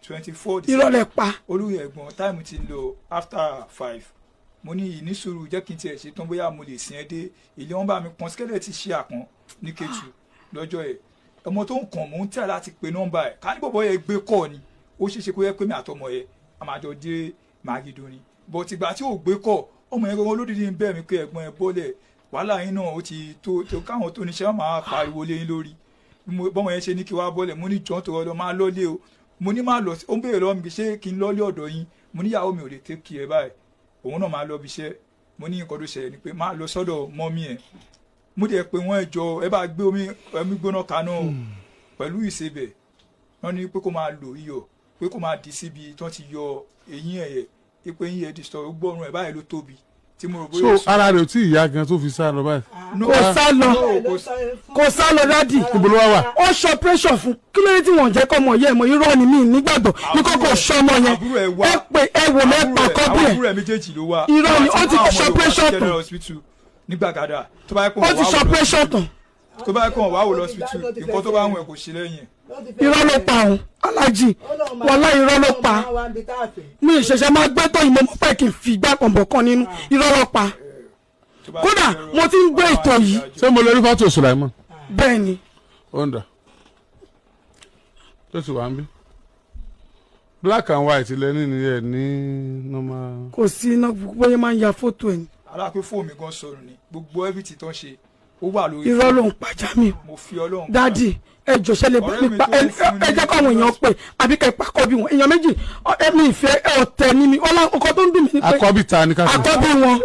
2024. Irọ́ lẹ pa. Olóyè ẹ̀gbọ́n, time ti lọ after 5. Mo ní ìnísùúrù, jẹ́ kí n tiẹ̀ ṣe tán, bóyá mo lè sìn ẹ́ dé ilé. Wọn bá mi kan skeleton ṣe àkàn ní Kétu lọ́jọ́ ẹ̀. Ọmọ tó ń kàn, mò ń tẹ̀ láti pe nọ́mbà ẹ̀ ká ní bọ̀bọ̀ yẹn gbé kọ́ ni, ó ṣeéṣe kó yẹ pé mi àtọmọ yẹn a máa jọ dé Màgídò ni. But ìgbà tí ò gbé kọ́, ọmọ yẹn gbọ́n lódìdí ń bẹ̀ mí pé ẹ̀gbọ́n ẹ bọ́lẹ̀, wàhálà yín náà ó ti tó tó, káwọn tó níṣẹ́ wọn máa pariwo lé yín lórí. Bọ́mọ yẹn ṣe ní kí wàá bọ́lẹ̀, mo ní jọ́n tó lọ máa lọ́lé o. Mo ní má lọ ó ń béèrè lọ́wọ́ mi ṣé kí n lọ́lé ọ̀dọ̀ yín. Mo níyàwó mi ò lè take care báyìí, òun náà máa lọ bí iṣẹ́. Mo ní nǹkan tó ṣẹlẹ̀ ni pé má lọ sọ́dọ̀ mọ́mí ẹ̀. Mo dẹ̀ pé wọ́n, ẹjọ́ ẹ bá gbé omi ẹmí gbóná kaná o pẹ̀lú ìsebẹ̀. Wọ́n ní pé kó máa lò iyọ̀, pé kó máa dì síbi tí wọ́n ti yọ eyín ẹ̀yẹ, pé eyín ẹ̀ disturb gbọ́rùn ẹ̀ báyìí ló tóbi tí mo rò bóyá. So ara rẹ̀ ò tí ì yá gan tó fi sá lọ báyìí? No, Kò sá lọ. no, Kò sá lọ, daddy. Níbo ló wá wà? Ó ṣe operation fún. Kí ló dé tí wọ́n jẹ́ kọ́ ọmọ yẹn mọ̀? Irọ́ ni, mí nígbàgbọ́ ní kókó ṣọmọ yẹn. Àbúrò ẹ̀ wá. Ẹ pé ẹ wò mẹ́ pàkọ́ bí Àwọn ẹ̀. àbúrò ẹ̀ méjèèjì ló wá. Irọ́ ni, ó ti ṣe operation tán. General Hospital ní Gbàgádà tó bá yẹ kó Ó ti ṣe operation tán. tó bá yẹ kó wà wò lọ hospital, nǹkan tó bá wù ẹ́ kò ṣe lẹ́yìn ẹ̀. Irọ́ ló pa òun, alájì wàhálà, irọ́ ló pa. Mi ìṣẹ̀ṣẹ̀ máa gbé tó ìmọ̀ mọ́ pé kí n fi igbá kan bọ̀ kan nínú. Irọ́ ló pa. Tó bá Kódà ti mo ti ń gbé ètò yìí. Ṣé mo lè rí fọ́tò Sùlàìmọ̀? Bẹ́ẹ̀ ni. Ó ń dà tó ti wà ń bí black and white lẹ́ni ni ẹ̀ ní normal. Kò sí iná, bóyá máa ń ya fọ́tò ẹ̀ ni. Alápẹ́ fóònù mi gan sọnù ni, gbogbo everything tó ń ṣe ó wà lórí. Irọ́ ló ń pa, Jamiu. Mo fi Ọlọ́run. Daddy, ẹ jọ̀ọ́, ṣe lè bá Ọ̀rẹ́ mi mi pa tó ẹ fún ẹ ní jẹ́ káwọn èèyàn pè àbí kẹ́ pàkọ́ bí wọn, èèyàn méjì. Ẹ̀mí ìfẹ́ ọ̀tẹ̀ ni mi ọlá. Ọkọ tó ń dùn mí ni pé Akọ́bí ta ni ká sọ? Àkọ́bí wọn,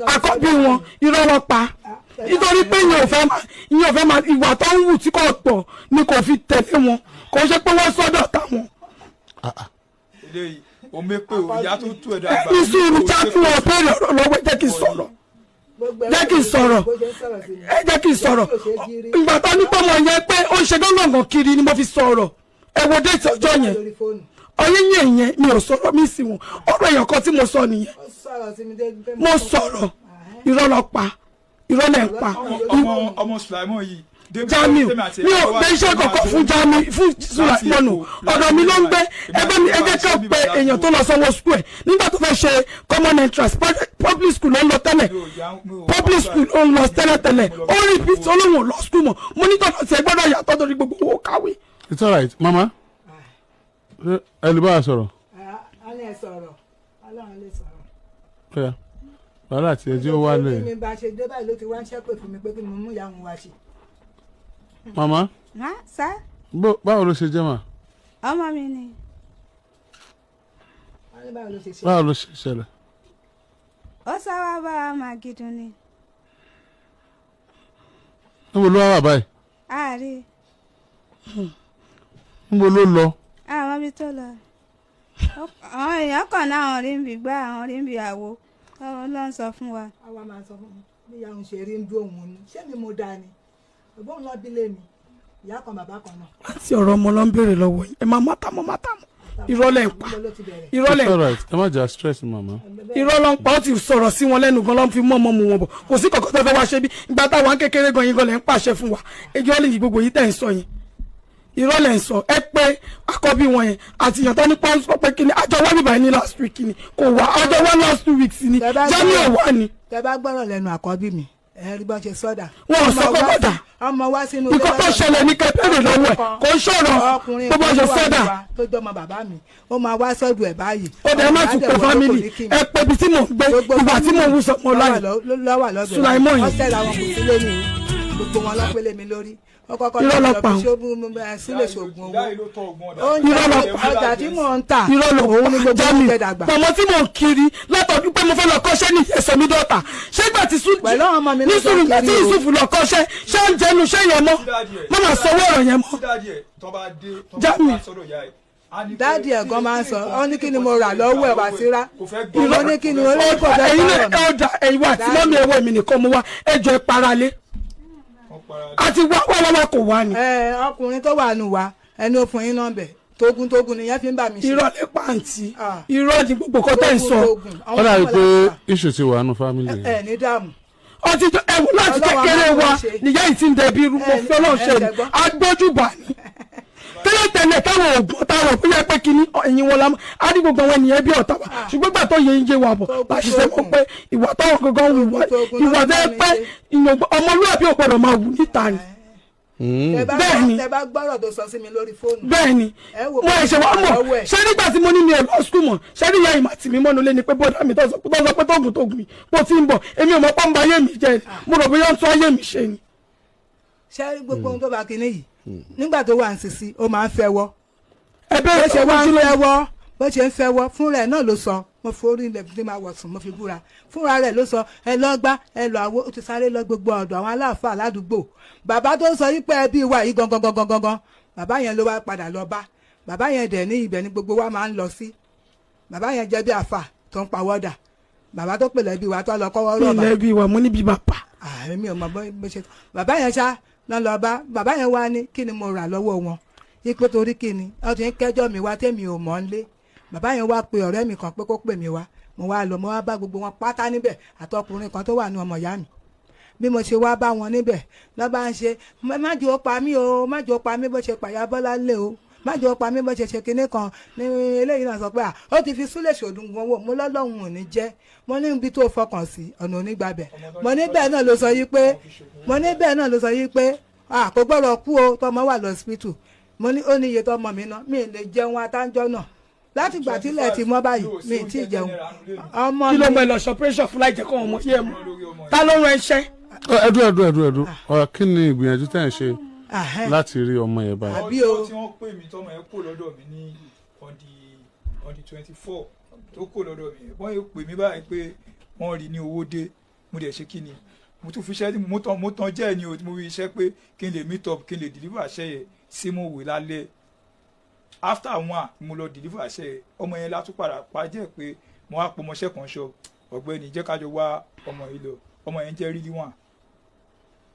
àkọ́bí wọn. Irọ́ ló pa, nítorí pé ìyẹn ò fẹ́ máa ìwà tó ń wù tí kò tọ́ ni kò fi tẹ̀lé wọn. Kò ṣe pé wọ́n sọ́dọ̀ táwọn. Eléyìí omi pé o ìyá tó tú ẹ̀dá àgbà. Ní sùúrù, já fún wọn pé ọ̀rọ̀ lọ́wọ́. Jẹ́ kí n sọ̀rọ̀, jẹ́ kí n sọ̀rọ̀, ẹ jẹ́ kí n sọ̀rọ̀. Ìgbà tó ní pọ́nmọ yẹn pé ó ń ṣe gángan kiri ni mo fi sọ̀rọ̀. Ẹ wo date ọjọ́ yẹn. Ọyẹ́yìn yẹn mi ò sọ̀rọ̀ mi sí wọn. Ọ̀rọ̀ èèyàn kan tí mo sọ nìyẹn. Ó sọ̀rọ̀ sí mi dé pé Mo sọ̀rọ̀, irọ́ lọ pa, irọ́ lẹ̀ ń pa. Ọmọ Sulaimon yìí débi Jamiu, tèmi àti mi ẹ̀ ò wá gbé iṣẹ́ kankan fún Jamiu, fún Sulaimonu. Ọ̀dọ̀ mi ló ń gbé. Ẹgbẹ́ mi, ẹgbẹ́ kan pé èèyàn tó lọ sanwó school ẹ̀ nígbà tó fẹ́ ṣe common entrance, public school ló ń lọ tẹ́lẹ̀, public school ló ń lọ tẹ́lẹ̀tẹ́lẹ̀. Ó repeat, olóhùn ò lọ school mọ́. Mo ní tọ́lọ́ tí ẹ gbọ́dọ̀ yàtọ̀ torí gbogbo owó kàwé. It's alright, mama. Ṣé ẹ lè bá a sọ̀rọ̀? Á ní ẹ sọ̀rọ̀, Ọlọ́run lè sọ̀rọ̀. Ọ̀yà, wàhálà tí ẹjọ́ wà Bí lẹ̀. mi bá ṣe dé báyìí ló ti wá ń ṣépè fún mi pé kí ni mo mú ìyá òun wá ṣe. Mama, Má sá. Báwo ló ṣe jẹ́ mà? Ọmọ mi ni. Wọ́n ní báwo ló ṣe ṣe. Báwo ló ṣe ṣẹlẹ̀? Ó sá wá bá wa Màgìdùn ni. Níbo ló wá wà báyìí? Àárí. Níbo ló lọ? Àwọn ibi tó lọ. Àwọn èèyàn kan náà, àwọn rí ń bì gbá, àwọn rí ń bì àwo. Ọmọ ló ń sọ fún wa. Àwa máa sọ fún mi bí ìyá òun ṣe rí ń dún òun ni. Ṣé mi mo dáa ni? Òbóun náà bí lé mi, ìyá kan bàbá kan náà. Láti ọ̀rọ̀ ọmọ ló ń béèrè lọ́wọ́ yín. Ẹ máa mátàmọ́ mátàmọ́, irọ́ lẹ̀ ń pa. Níbo ló ti bẹ̀rẹ̀? Irọ́ lẹ̀ It's alright, ẹ má jà stress mama. Irọ́ ló ń pa. Ó ti sọ̀rọ̀ sí wọn lẹ́nu gan ló ń fi mọ́ ọmọ mu wọn bọ̀. Kò sí kọ̀kọ́ tó fẹ́ wá ṣe bí ìgbà táwa ń kékeré gan yín gan lẹ̀ ń pàṣẹ fún wa. Ẹjọ́ lè yí gbogbo yìí tẹ̀ ń sọ yẹn, irọ́ lẹ̀ ń sọ. Ẹ pé àkọ́bí wọn yẹn àti ìyàn tó ní pọ́ńsọ pé kíni àjọ wá bíbá yìí ní last week ni kò wá, àjọ wá last 2 weeks ni. Tẹ́ bá Jamiu gbọ́- wà ní. Tẹ bá gbọ́rọ̀ lẹ́nu àkọ́bí mi, ẹ rí bọ́n ṣe sọ́dà. Wọn ò sọ pé bọ́dà. Ọmọ wá sínú Ìkọ́ tó ṣẹlẹ̀ ní kẹtẹ́rì lọ́wọ́ ẹ̀ kò ń sọ̀rọ̀ ọkùnrin bó bá ṣe kan tó wà sọ́dà. níwa tó jọmọ bàbá mi, ó máa wá sọ́dọ̀ ẹ̀ báyìí. Ó dẹ̀ má tún pé family ẹ pé ibi tí mò ń gbé, ìgbà tí mò ń wù sọmọ láyé. Lọ́wọ́ lọ́dọ̀ Sulaimon yìí. wọ́n tẹ̀lé àwọn kò sí lónìí o, gbogbo wọn lọ́pẹ́lẹ́ mi lórí. Ó kọ́kọ́ Irọ́ ló lọ pa fi o. ṣóògùn sílẹ̀ ṣoògùn owó. Ìyá yìí ló tọ́ ọgbọ́n ọ̀dà. Oúnjẹ Irọ́ ló pa. ọjà tí mò ń tà Irọ́ ló òun ni pa gbogbo Jamiu. oúnjẹ dàgbà. Pọ̀mọ́ tí mò ń kiri látọ̀dún pé mo fẹ́ lọ kọ́ṣẹ́ ní ẹsẹ̀ mi dọ́ta. Ṣé ìgbà tí sùn Pẹ̀lú àwọn ọmọ mi ní ló sùúrù sọ ìgbà tí kiri o. Yusuf lọ kọ́ṣẹ́, ṣé ń jẹnu ṣé yẹn mọ́? Má máa sọ owó ọ̀rọ̀ yẹn mọ́. Tí daddy ẹ̀ tó bá dé, tó bá Jamiu. wá sọ́dọ̀ ìyá ẹ̀, á ní pé Daddy ẹ̀ gan máa ń sọ, kí ó ní kí ni mo rà lọ́wọ́ ẹ̀ Wàsílà? Kò fẹ́ gbọ́. Ó ní kí ni olóyè kò fẹ́ Ẹ̀yin náà gbọ́rọ̀ mi. ẹ ọ̀dà ẹ̀yin wa àti mọ́mí ẹ̀wọ̀ èmi nìkan mo wá ẹjọ́ ẹ paralé. Wọ́n para lé. Àti wá wá wá wá kò wá ni. Ẹ ọkùnrin tó wà nù wá, ẹni ó fún yín nọ́mbẹ̀, tógun tógun nìyẹn fi ń bà mí ṣe. Irọ́ lè pàǹtí. Ah. Irọ́ ni gbogbo kan tẹ́ ń sọ. Tógun, tógun. Ó dàbí pé issue ti wà nù family yẹn. Ẹ ní dààmú. Ọtí ẹwù láti Ọlọ́run kékeré á máa wa ṣe. nìyá yìí ti ń dẹbi irú mo fi Ọlọ́run ẹ ṣe ni ṣẹgbọ́n. agbójúbà ni tẹ́lẹ̀tẹ́lẹ̀ táwọn ògùn táwọn òkú yẹ pé kínní ẹ̀yìn wọn la mọ̀ á ní gbogbo àwọn ènìyàn bí ọ̀tá wa, ṣùgbọ́n gbà tó yẹ ń yé wa bọ̀ bá ṣiṣẹ́ mọ̀ pé ìwà táwọn gangan wù wá, Tógun, ìwà tẹ́ tógun pé ọmọlúwàbí ò gbọdọ̀ máa wù níta ni. Tẹ bá Bẹ́ẹ̀ ni. tẹ bá gbọ́rọ̀ tó sọ sí mi lórí fóònù. Bẹ́ẹ̀ ni. Ẹ wò Mo ẹ̀ṣẹ̀ wá mọ̀ lọ́wọ́ ẹ̀. ṣé nígbà tí mo ní mi ò lọ school mọ̀, ṣé ní ìyá ìmọ̀ àti mi mọ́nu lé ni pé bọ́dà mi tó sọ pé tóògùn tóògùn yìí bó ti ń bọ̀, èmi ò mọ̀ pọ́nba ayé mi jẹ́ ni. Mo rò bóyá ó ń tún ayé mi ṣe ni. Ṣé gbogbo ohun tó bá kinní yìí nígbà tó wà ń sisi, ó máa ń fẹ́wọ́. Ẹ Bó bẹ́ẹ̀ ṣe wá ń kí ló fẹ́wọ́, bó ṣe ń fẹ́wọ́ fúnra ẹ̀ náà ló sọ. Mo forí ilẹ̀ tí máa wọ̀ sùn, mo fi búra, fúnra rẹ̀ ló sọ. Ẹ lọ gbá, ẹ lọ àwo, ó ti sáré lọ gbogbo ọ̀dọ̀ àwọn aláàfáà ládùúgbò. Bàbá tó ń sọ yí pé ẹbí wa yìí gangan gangan gangan, bàbá yẹn ló wá padà lọ bá. Bàbá yẹn dẹ̀ ní ibẹ̀ ní gbogbo wa máa ń lọ sí. Bàbá yẹn jẹ́ bí àfà tó ń pawọ́dà, bàbá tó pèlè ẹbí wa tó lọ kọ́wọ́ rọ̀bà. Ilẹ̀ bí wa mo níbi bàbá. Àmì ò mọ bó ṣe bàbá yẹn ṣá lọ lọ bá bàbá yẹn wá ní kí ni mo rà lọ́wọ́ wọn ipò, torí kí ni wọ́n ti ń kẹ́jọ́ mi wá tèmi ò mọ̀ ń lé. Bàbá yẹn wá pe ọ̀rẹ́ mi kan pé kó pè mí wá. Mo wá lọ, mo wá bá gbogbo wọn pátá níbẹ̀, àtọkùnrin kan tó wà ní ọmọ ìyá mi. Bí mo ṣe wá bá wọn níbẹ̀ lọ́ bá ń ṣe, má jẹ́ ó pa mí o, má jẹ́ ó pa mí, bó ṣe pàyà Bọ́lá lé o, má jẹ́ ó pa mí, bó ṣe ṣe kinní kan ní eléyìí náà sọ pé à ó ti fi súlẹ̀ ṣòdùn wọn wò. Mo lọ́lọ́run ò ní jẹ́, mo ní ibi tó fọkàn sí ọ̀nà onígbàbẹ̀. Mo ní bẹ́ẹ̀ náà ló sọ yí pé, mo ní bẹ́ẹ̀ náà ló sọ yí pé à kò gbọ́dọ̀ kú o, tọmọ wà lọ́sibítù. Mo ní ó ní iye tọmọ mi ná, mi ì lè jẹun atájọ́ náà látìgbà tílẹ̀ ti mọ́ báyìí, mi ì tí ì jẹun ọmọ Kí ló mi. mọ ẹ lọ sọ pressure fún láì jẹ́ kó ọmọ yẹ mọ́? Ta ló rán ẹṣẹ́? Ẹdú ẹdú ẹdú ẹdú ọ̀rọ̀, kí ni ìgbìyànjú tẹ̀ ń ṣe Ahẹ́n. láti rí ọmọ yẹn báyìí? Àbí o. Ọjọ́ tí wọ́n pè mí tọ́mọ yẹn kó lọ́dọ̀ mi ní on the 24 tó kó lọ́dọ̀ mi, wọ́n yóò pè mí báyìí pé wọ́n rí ní owó dé. Mo dẹ̀ ṣe kí ni mo tún fi iṣẹ́ mo tàn jẹ́ ni o tí mo fi iṣẹ́ pé kí n lè meet up, kí n lè deliver àṣẹ yẹn sí mo wè lálẹ́ after one. Mo lọ deliver àṣẹ yẹn, ọmọ yẹn látún padà pa jẹ́ pé mo wá pọmọṣẹ́ kan ṣọ, ọ̀gbẹ́ni jẹ́ ká jọ wá ọmọ yìí lọ. Ọmọ yẹn jẹ́ really one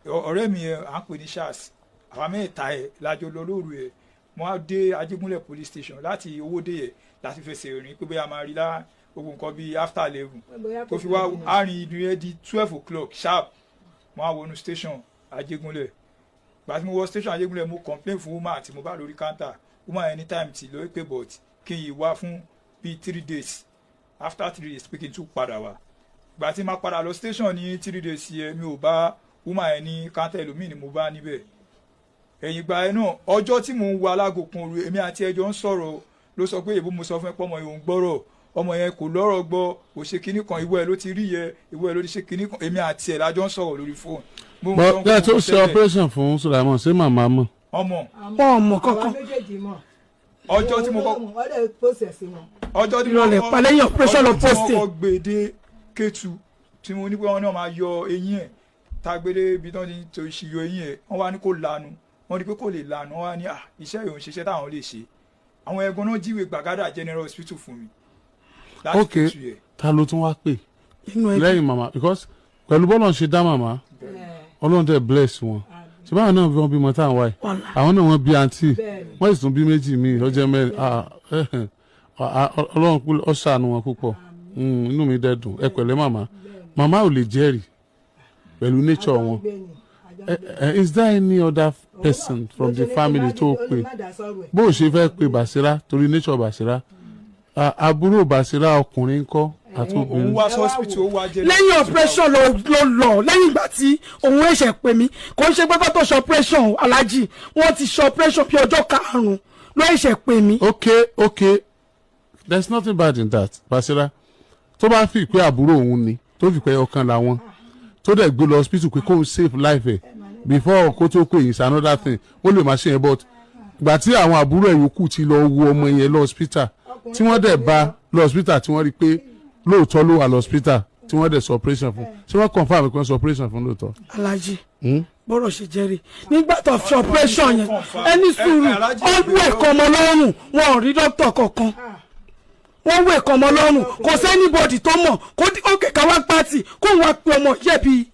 ọ̀rẹ́ mi yẹn à ń pè ní Charles. Àwa mẹ́ta ẹ̀ lájọ lọ lóru ẹ̀. Mo wá dé Ajégúnlẹ̀ police station láti Owódé yẹn láti fẹsẹ̀ rìn pé bóyá máa rí lá gbogbo nǹkan bíi after 11 tó fi wá àárín ìdún yẹn di 12 o'clock sharp. Mo wá wọnú station Ajégúnlẹ̀. Gbà tí mo wọ station Ajégúnlẹ̀, mo complain fún woman tí mo bá lórí counter. Woman anytime tí lórí pé, but kí n yìí wá fún bíi 3 days, after 3 days pé kí n tún padà wá. Gbà tí ma padà lọ station ní 3 days yẹn, mi ò bá woman yẹn ní counter, ẹlòmíì ni mo bá níbẹ̀. Ẹ̀yìn ìgbà yẹn náà, ọjọ́ tí mò ń wo alágo kan òru, èmi àti ẹjọ́ ń sọ̀rọ̀, ló sọ pé èbó mo sọ fún ẹ pé ọmọ yẹn ò ń gbọ́rọ̀, ọmọ yẹn kò lọ́rọ̀ gbọ́, kò ṣe kinní kan, ìwọ ẹ ló ti rí yẹ, ìwọ ẹ ló ti ṣe kinní kan. Èmi àti ẹ̀ lájọ́ ń sọ̀rọ̀ lórí fóònù. Mo ń sọ Bọ́ ẹ tó fún ṣe tẹ́lẹ̀. operation fún Sulaiman, ṣé màmá mọ̀? Ọmọ Wọn ò mọ̀ kankan. Àwọn méjèèjì mọ̀. Ọjọ́ tí mo kọ́ Wọ́n lè process wọn. Ọjọ́ tí mo Ìrọ̀lẹ́ kọ́ pa lẹ́yìn operation lọ ọjọ́ tí post wọ́n ẹ̀. kọ́ gbé dé Kétu, tí mo ní pé wọ́n náà máa yọ eyín ẹ̀, tá a gbé dé ibi tí wọ́n ti tó ṣì yọ eyín ẹ̀, wọ́n wá ní kó lanu, wọ́n ní pé kò lè lanu. Wọ́n wá ní à iṣẹ́ yòó ń ṣiṣẹ́ táwọn lè ṣe. Àwọn ẹ̀gbọ́n náà jíwèé Gbàgádà General Hospital fún mi láti Ok. Kétu yẹ. Ta ló tún wá pè Inú ẹbí? lẹ́yìn màmá? Because pẹ̀lú bọ́lọ̀ ń ṣe dá màmá, Ọlọ́run dẹ̀ bless wọn, ṣé báwọn náà fi wọn bímọ táwọn wáyé? Wàhálà. Àwọn náà wọ́n bí àǹtí, Bẹ́ẹ̀ni. wọ́n sì tún bí méjì míì, ọjọ́ mẹ́rin. Ah, ah, Ọlọ́run kú, ó ṣàánú wọn púpọ̀. Inú mi dẹ̀ dùn. Ẹ pẹ̀lẹ́ màmá. Màmá ò lè jẹ́rìí pẹ̀lú nature wọn. Is there any other person from the family tó pè? Bó o ṣe fẹ́ pe Bàṣírá torí nature Bàṣírá? Ah, àbúrò Bàṣírá ọkùnrin ńkọ́, àti Òun obìnrin? wá sí hospital, ó wá jẹ́ Lẹ́yìn operation ló lọ. Lẹ́yìn ìgbà tí òun ẹ̀ṣẹ̀ pè mí, kò ń ṣe pé kó tó ṣe operation o, aláàjì. Wọ́n ti ṣe operation bí ọjọ́ karùn-ún ló ẹ̀ṣẹ̀ pè mí. Okay, there's nothing bad in that. Bàṣírá tó bá fi pé àbúrò òun ni, tó fi pé ọkàn làwọn tó dẹ̀ gbé lọ hospital pé kóun save life ẹ̀ before kó tó pè is another thing. Ó lè má ṣe yẹn, but ìgbà tí àwọn àbúrò ẹ̀ yòókù ti lọ wo ọmọ yẹn lọ hospital, tí wọ́n dẹ̀ bá lọ hospital, tí wọ́n rí i pé lóòótọ́ ló wà lọ hospital, tí wọ́n dẹ̀ sọ operation fún, tí wọ́n confirm pé wọ́n sọ operation fún lóòótọ́? Aláàjì, Hmm? bọ́rọ̀ ṣe jẹ́rìí, nígbà tó ṣe operation yẹn, ẹni sùúrù, Aláàjì, ó wú ẹ̀kọ́ ọmọ lọ́rùn, wọn ò rí dókítà kankan. Wọ́n wú ẹ̀kọ́ ọmọ lọ́rùn, kò sí anybody tó mọ̀. Kó ó kẹ̀kẹ́ wá pàtì, kó wá pe ọmọ yẹ bíi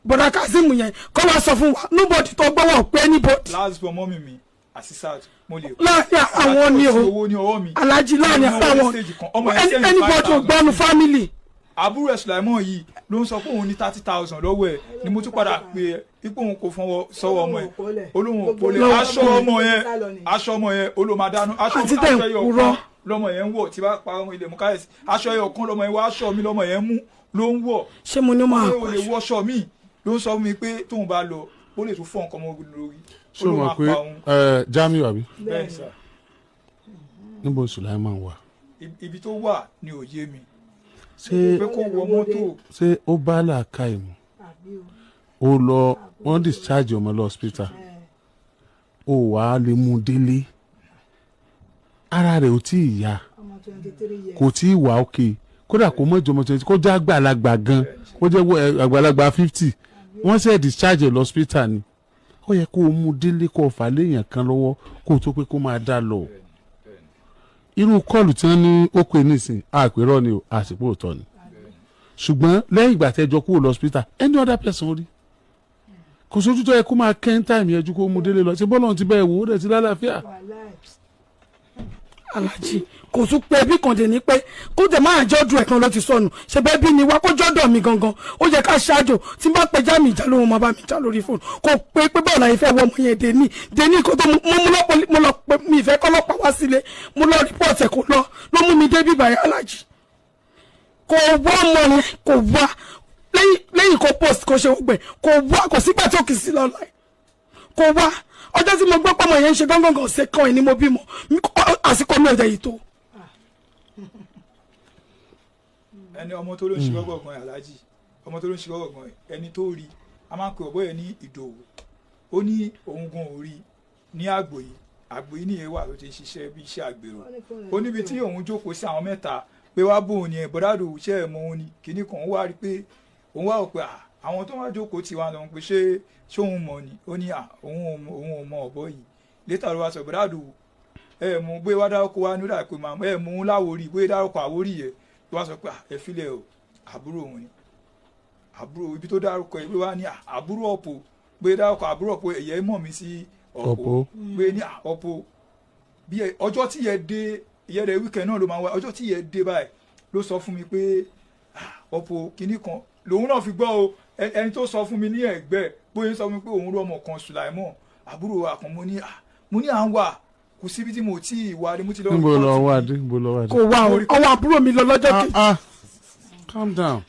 bọ̀dà Kazeem yẹn, kó wá sọ fún wa. Nobody tó gbọ́wọ́ pé anybody. Last born mọ́mì mi, Asisat, mo lè Láàrin àwọn ni o. Owó ní ọwọ́ mi. Aláàjì, láàrin Mo ní àwọn stage kan, ọmọ yẹn send anybody ò 5,000. gbọ́nu family. Àbúrò ẹ̀ Sùláìmọ̀ yìí ló ń sọ pé òun ní 30,000 lọ́wọ́ ẹ̀ ni mo tún padà pé ẹ ipò òun kò fọwọ́ sọ́wọ́ ọmọ ẹ̀, olóhùn ò kólẹ̀. Aṣọ ọmọ yẹn, aṣọ ọmọ yẹn olómadánú aṣọ. Àti tẹ̀ ń Aṣọ ẹyọ purọ́. kan lọmọ yẹn ń wọ̀. Tí bá pa ọmọ ilé mú káyọ̀sí, aṣọ ẹyọ kan lọmọ yẹn wọ, aṣọ mi lọmọ yẹn mú ló ń wọ̀. Ṣé mo ní máa Pé o lè wọṣọ mi, ló ń sọ fún mi pé tóun bá lọ, ó lè tún fọ́ nǹkan mọ́ lórí. Ṣé o mọ̀ pé Jamiu àbí? Bẹ́ẹ̀ sà. Níbo Sulaiman wà? Ibi tó wà ni ò yé mi. Ṣé Pé kó wọ mọ́tò. Ṣé ó bá làákàyè mu? Ó lọ, wọ́n discharge ọmọ lọ hospital, ó wàá lè mú un délé, ara rẹ̀ ò tí ì yá. Ọmọ 23 years. Kò tí ì wà òkè. Kódà kó mọ̀ jọmọ 20, kó jẹ́ àgbàlagbà gan, kó jẹ́ àgbàlagbà 50, wọ́n ṣe discharge ẹ̀ lọ hospital ni, ó yẹ kó o mú un délé, kó o fà léèyàn kan lọ́wọ́, kó o tó pé kó máa dá lọ. Irú call tí wọ́n ní ó pè nísìn, àpérò ni o, àsìkò òótọ́ ni. Ṣùgbọ́n lẹ́yìn ìgbà tẹ́jọ kúrò lọ hospital, any other person rí, kò sójú tó yẹ kó máa kẹ́ ń time yẹn ju kó mú délé lọ. Ṣé bọ́lá ti bẹ́ẹ̀ wò ó dẹ̀ ti lálàáfíà? Wàláì. Aláàjì, kò tún pé ẹbí kan dè ní pé kó tẹ̀ máa jọ́dún ẹ̀ kan ló ti sọnù. Ṣe bẹ́ẹ̀ bí ni wá kó jọ́dọ̀ mi gangan, ó yẹ ká ṣáájò. Tí n bá pe já mi ìjà lóhun, máa bá mi já lórí fóònù. Kò pé pé báwo la yìí fẹ́ wọ ọmọ yẹn dé ní dé ní kó tó mú mú lọ́pọ̀. Mo lọ pé mi ìfẹ́ kọ́lọ́pàá wá sílé, mo lọ report ẹ̀, kò lọ ló mú mi dé bíbá yẹn. Aláàjì, kò wá ọmọ yẹn, kò wá lẹ́yìn kò post, kò ṣe gbẹ, kò wá. Kò sígbà tí ó kì í sí lọ́la, kò wá. Ọjọ́ tí mo gbọ́ pọ́mọ yẹn ń ṣe gángan ọ̀sẹ̀ kan ẹ̀ ni mo bímọ. Àsìkò mi ọ̀dẹ̀ yìí tó. Ẹni ọmọ tó ló ń ṣe gọ́gọ́ gan, aláàjì, ọmọ tó ló ń ṣe gọ́gọ́ gan, ẹni tó rí, a máa ń pè ọ̀bọ yẹn ní Ìdòwú. Ó ní òun gan ò rí ní àgbò yìí. Àgbò yìí nìyẹn wà ló ti ń ṣiṣẹ́ bí iṣẹ́ àgbèrò. Ó níbi tí òun jókòó sí, àwọn mẹ́ta pé wá bóun ni ẹ̀ bọ́dàdù iṣẹ́ ẹ̀ mọ òun ni kínní kan. Ó wá rí pé òun wá rò pé à, àwọn tó wá jókòó tí wá lọ pé ṣé òun mọ̀ ni. Ó ní à, òun ò mọ ọ̀bọ yìí. Later ló wá sọ, bọ́dàdù ẹ mú bóyá wá dárúkọ wá ní ó dà pé màmá ẹ mú láwórí, bóyá dárúkọ Àwórì yẹ, ló wá sọ pé à, ẹ filẹ̀ o, àbúrò òun ni, àbúrò ibi tó dárúkọ ẹ pé wá ní à, àbúrò ọ̀pọ̀, bóyá dárúkọ àbúrò ọ̀pọ̀, ẹ̀yẹ mọ̀ mí sí ọ̀pọ̀. Ọ̀pọ̀. Pé ní à, ọ̀pọ̀. Bí ọjọ́ tí yẹ dé, ìyẹn rẹ̀ weekend náà ló máa wá. Ọjọ́ tí yẹ dé báyìí ló sọ fún mi pé, "Ah, ọ̀pọ̀ kinní kan lòun náà fi gbọ́ o." Ẹni tó sọ fún mi ní ẹ̀gbẹ́ bóyá ń sọ fún mi pé òun rí ọmọ kan, Sùláìmọ̀, àbúrò àkàn. Mo ní, "Ah," mo ní à ń wà kò síbi tí mo tí ì wà ni mo ti lọ. Níbo lọ wá dé? Níbo lọ wá dé? Kò wá o, ọwọ́ àbúrò mi lọ lọ́jọ́ kejì. Ah, ah, calm down.